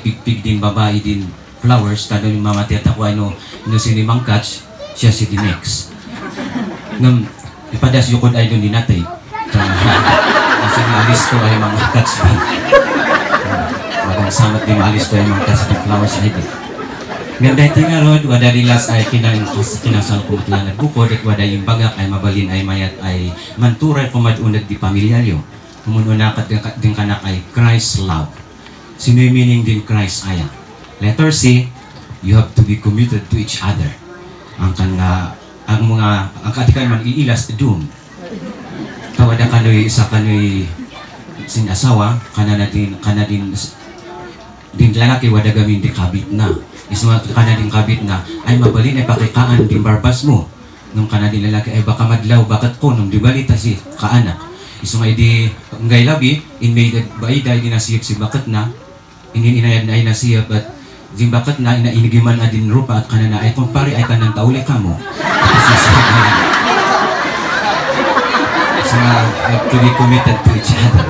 pigpig din babae din flowers, kano yung mamatiat ako sinimang catch, siya si Dinex. Ngam, ipadas yukod ay doon dinatay. Kasi maalis to ay mga catch din. Magang samat din maalis to ay mga catch din flowers ay din. Ganda ito nga rod, wada dilas ay kinasal kumutlan at bukod at wada yung bagak ay mabalin ay mayat ay manturay kumadunag di pamilyaryo. Kumununakat din kanak ay Christ love. Sino yung meaning din Christ aya? Letter C, you have to be committed to each other. Ang katikan man iilas doom. Tawada kanoy isa kanoy sinasawa, kana din lalaki wada gamin di kabit na. Isma kana din kabit na ay mabalin ay pakikaan din barbas mo. Nung kana din lalaki ay baka madlaw bakat ko nung dibalita si kaanak. Iso nga di ngay labi in may baida di nasiyap si bakat na inayad na ay nasiyap at di bakat na inainigiman adin rupa at kanana ay kumpare ay kanang tauli ka mo. So have to be committed to each other.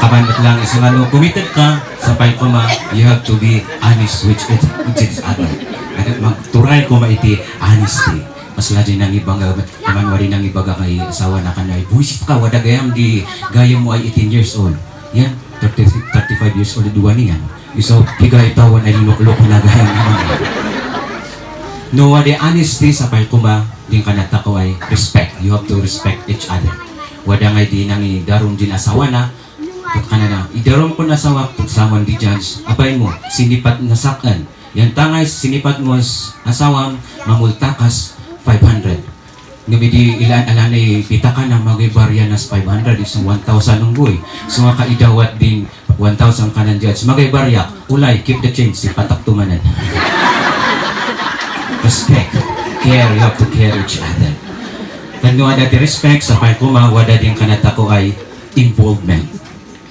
Kabanat lang iso nga no committed ka sa paikuma, you have to be honest with each other. At magturay ko maiti honesty. Mas lagi nang ibaga, naman wari nang ibaga kay asawa na kanay, buwisit ka, wada gayam di gaya mo ay 18 years old. Yan, 35 years old duwa niyan. So, higay tawan ay luklok na gayam naman. No, wada honesty sa paikuma, din kanata ko ay respect. You have to respect each other. Wada ngay di nang idaron din asawa na, at kanana, idaron ko na asawa, pagsamon di judge, abay mo, sinipat na sakan. Yan tangay, sinipat mo asawang, mamultakas, 500. Ngumidi ilan alanay pitakan na magibarya nas 500 isang 1,000 unggoy. So nga kaidawat din 1,000 kanan judge. Magibarya, ulay, keep the change, si patak tumanan. Respect, care, you have to care each other. Kano ada di respect, sa paikuma, wada din kanata ko ay involvement.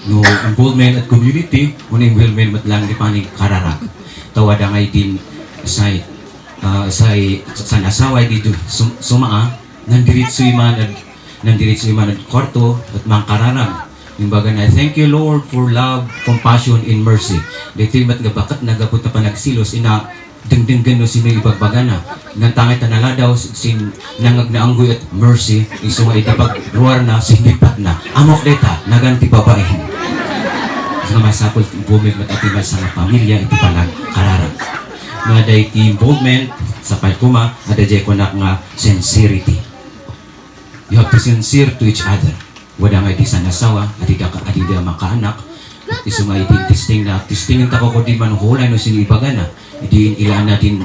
No, involvement at community, kung involvement matlang di panig kararag. Tawada ngay din sa asawa dito sumaa nandiritso iman at kwarto at mangkararag yung baga na thank you Lord for love, compassion, and mercy. Dito yung bakat nagabot na panagsilos ina dengdenggan no sino ibagbaga na nantangay tanala daw sin nangag na anggoy at mercy iso nga itabag ruar na sinipat na amok deta naganti babae sa masapol bumig matatimas sa pamilya iti palang kararag. No ada involvement sa paikuma, ada jay konak nga sincerity. You have to sincere to each other. Wada nga di sa nasawa, adida makaanak, iso nga itin testingin tako ko di manuhulay no sinibaga na, idin ilana din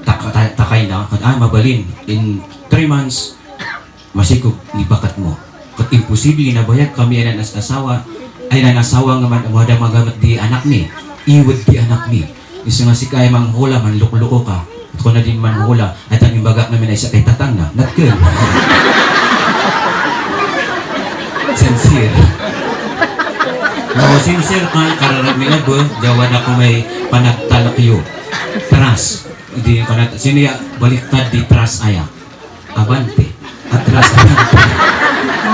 takay na, mabalin, in 3 months, masikog ni bakat mo. Kat imposible na bayad kami ay nasawa nga wada magamat di anak ni, iwad di anak ni. Iso nga si kaya manghula, manluko-luko ka. At kung na din manghula, at ang bagak namin ay sa kay tatang na, natkil. Sincere. No, sincere ka, kararag milabo, jawa na ko may panagtalakyo. Tras. Hindi ko na, sino ya, baliktad di tras aya. Abante. Atras abante.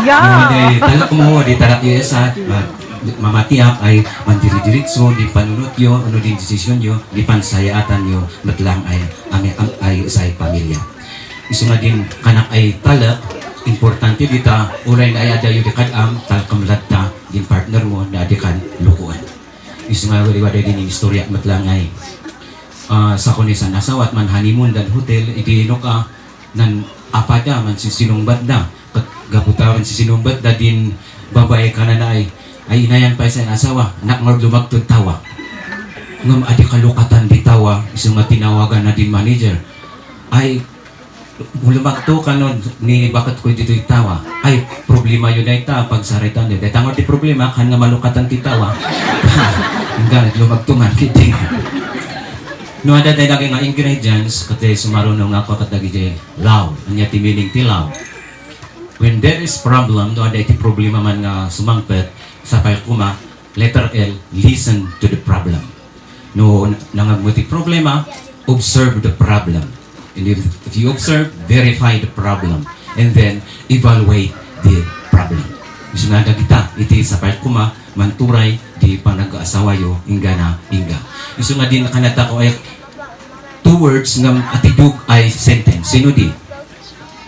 Yeah. Talak mo, di talakyo sa, mamatiak ay mandiri-diritso di panunot yo ano din desisyon yo di pansayaatan yo matlang ay sa pamilya. Iso nga din kanak ay talak importante dita uray na ay ada yo dikadam talkamladta din partner mo na adikan lukuan. Iso nga wali din yung istorya matlang ay sa kunisan asawa at man honeymoon dan hotel idino ka nan apada man si sinumbat na gaputawan si sinumbat da din babae kanana ay inayan pa sa asawa, nakngor lumagtod tawa. Ngam adi kalukatan di tawa, isang matinawagan na din manager. Ay, lumagto ka nun, ni bakit ko dito tawa. Ay, problema yun ay ta, pagsaritan yun. Tangor di problema, kan nga malukatan ti tawa. Hanggang lumagto man, kiting. No, ada tayo lagi nga ingredients, kati sumarunong ako katagi jay love. Anya ti meaning ti love. When there is problem, no, ada ti problema man nga sumangpet, sa paikuma, letter L, listen to the problem. No, nangamuti problema, observe the problem. And if you observe, verify the problem. And then, evaluate the problem. Gusto nga kita, iti sa paikuma, manturay di di pa nag-aasawa yo inga na inga. Isu nga din kanata ko ay 2 words nga atidug ay sentence. Sino di?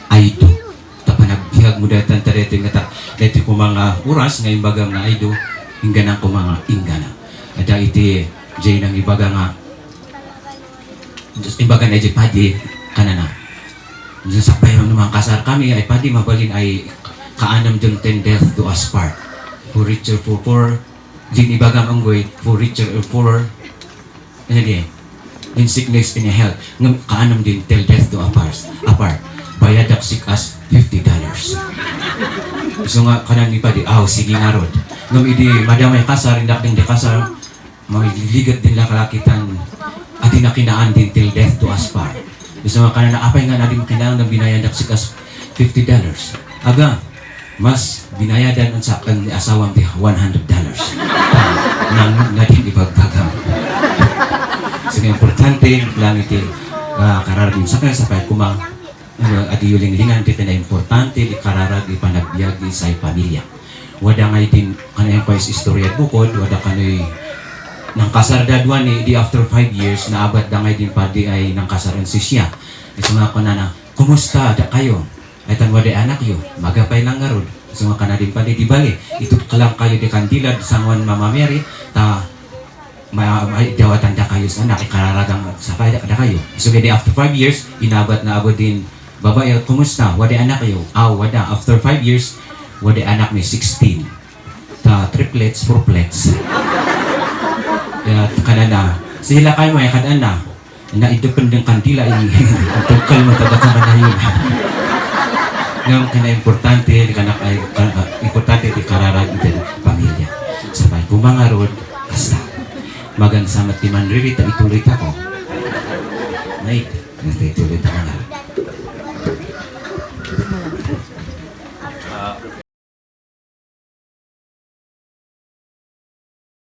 Ay do. Tapanagbiag mo datan tarete nga ta. Dito ko mga oras nga imbagam na ay do inga na ko mga inga na. Ada iti jay nang ibaga nga imbaga na jay padi kanana. Sa payong naman kasar kami ay padi mabalin ay kaanam dyan 10 death to us part. For richer, for poor, din ibagam ang goy, for richer or poorer, ano di, in sickness, in health, ngam kaanam din till death to apart. Bayadak sik as $50. So nga kanan ni pa di, sige nga rod. Ngam idi, madamay kasar, indak din di kasar, magliligat din lang kalakitan, at inakinaan din till death to us part. So nga kanan na apay nga natin makinaan na binayadak sik as $50. Aga, mas binayadan ang sa asawang di $100 nang natin ipagbagam. So importante lang iti kararag sa kanya sa pahit kumang at yuling-lingan dito na importante ikararag ipanagbiag sa pamilya. Wada nga itin kanayang pais istorya at bukod, wada kanay nang kasardadwan di after 5 years na abad da nga din padi ay nang kasaran si siya. Ito nga ko na kumusta da kayo? Ay tanwade anak yo, magapay lang nga rod. So nga kanadin pa di bali, ito kalang kayo di kandilad, sangwan Mama Mary, ta jawatan da kayo sa anak, ikararagang sa kaya da kayo. So kaya after 5 years, inabat na abot din, babae, kumusta? Wade anak kayo? Wada. After 5 years, wade anak ni 16. Ta triplets, fourplets. Kaya kanana, sila kayo may kadaan na idupin kandila, tukal mo tabaka na yun. Ngam kana importante di kana ay importante di kararag iti pamilya. Sabay pumangarod hasta magan sa matiman ririta ituloy ta ko. Nay, ituloy ta nga.